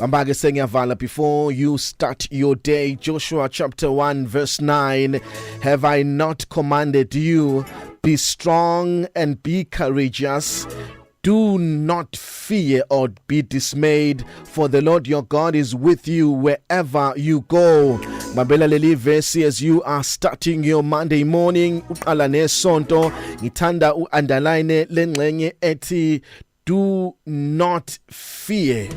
Bamba-ke, sengiyavala. Before you start your day, Joshua chapter 1 verse 9: "Have I not commanded you? Be strong and be courageous. Do not fear or be dismayed, for the Lord your God is with you wherever you go." Bambela leli verse as you are starting your Monday morning, uqala nesonto. Ngithanda u-underline lengxenye ethi "Do not fear",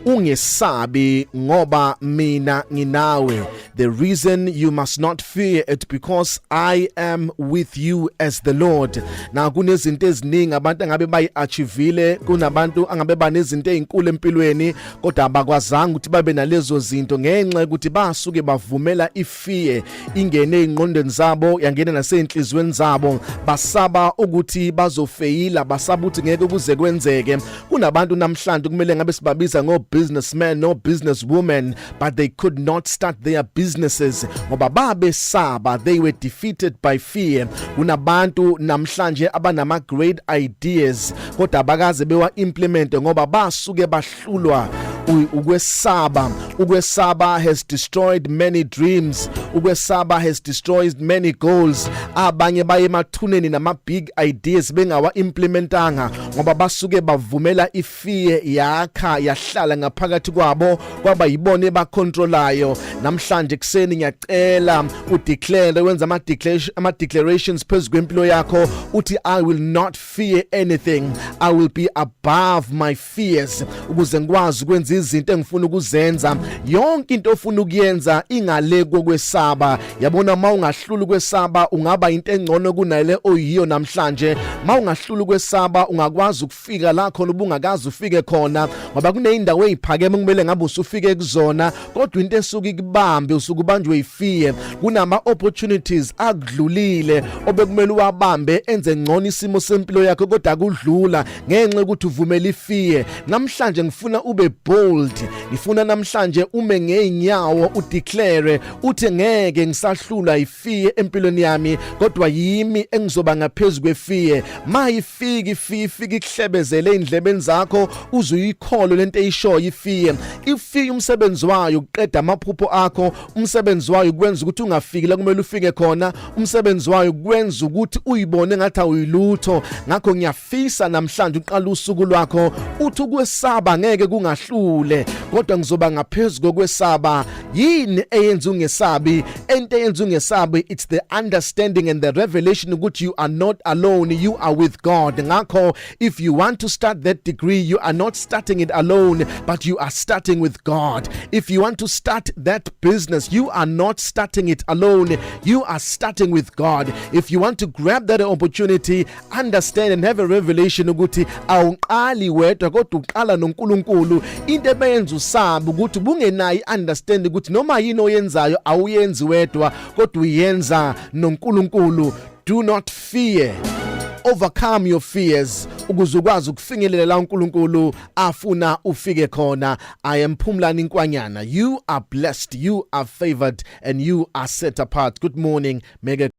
ungesabi ngoba mina nginawe. The reason you must not fear it, because I am with you as the Lord. Now, kunezinto eziningi abantu angabe bayi-achievile, kunabantu angabe banezinto ezinkulu empilweni, kodwa abakwazanga ukuthi babe nalezo zinto ngenxa yokuthi basuke bavumela ifear ingene ey'ngqondweni zabo, yangena nasey'nhliziyweni zabo. Basaba ukuthi bazofeyila, basaba ukuthi ngeke kuze kwenzeke. Kunabantu namhlanje kumele ngabe sibabiza ngo-businessmen no businesswomen, but they could not start their businesses ngoba babesaba. They were defeated by fear. Kunabantu namhlanje abanama great ideas, kodwa abakaze bewa implement ngoba basuke bahlulwa ukwesaba. Ukwesaba has destroyed many dreams. Ukwesaba has destroyed many goals. Abanye baye emathuneni nama big ideas bengawa implementanga ngoba basuke bavumela ifear yakha yahlala ngaphakathi kwabo, kwaba yibone bacontrolayo. Namhlanje kuseni ngiyacela udeclare, wenza ama declarations phezu kwempilo yakho, uthi, "I will not fear anything. I will be above my fears," ukuze ngikwazi ukwenza izinto engifuna ukuzenza. Yonke into ofuna ukuyenza ingale kokwesaba. Yabona, mawungahlula ukwesaba, ungaba into engcono kunale oyiyo namhlanje. Mawungahlula ukwesaba, ungakwazi ukufika la khona ubungakazi ufike khona, ngoba kuneyindawo eziphakeme kumele ngabe usufike kuzona, kodwa into esuke ikubambe usuke ubanjwe ifear. Kunama opportunities akudlulile obekumele uwabambe, enze ngcono isimo sempilo yakho, kodwa akudlula ngenxa yokuthi uvumela ifear. Namhlanje ngifuna ube bold. Ngifuna namhlanje ume ngeenyawo, udeclare uthi, "Ngeke ngisahlulwa ifear empilweni yami, kodwa yimi engizoba ngaphezulu kwefear." Mayifika ifear, ifika ikuhlebezele endlebeni zakho, uzuyikholo lento eyishoyo ifear. Ifear umsebenzi wayo ukuqeda amaphupho akho, umsebenzi wayo ukwenza ukuthi ungafiki la kumele ufike khona, umsebenzi wayo ukwenza ukuthi uyibone ngathi awuyilutho. Ngakho ngiyafisa namhlanje uqala usuku lwakho uthi, "Ukwesaba ngeke kungahlule, kodwa ngizoba ngaphezulu kokwesaba." Yini eyenza ungesabi? Into eyenza ungesabi, it's the understanding and the revelation ukuthi you are not alone, you are with God. Ngakho if you want to start that degree, you are not starting it alone, but you are starting with God. If you want to start that business, you are not starting it alone, you are starting with God. If you want to grab that opportunity, understand and have a revelation ukuthi awuqali wedwa, kodwa uqala noNkulunkulu. Into ebenza usabe ukuthi bungenayo understand ukuthi noma yini oyenzayo awuyenzi wedwa, kodwa uyenza noNkulunkulu. Do not fear. Overcome your fears ukuze ukwazi ukufinyelela la uNkulunkulu afuna ufike khona. I am Phumlani Nkwanyana. You are blessed, you are favored and you are set apart. Good morning. Mega.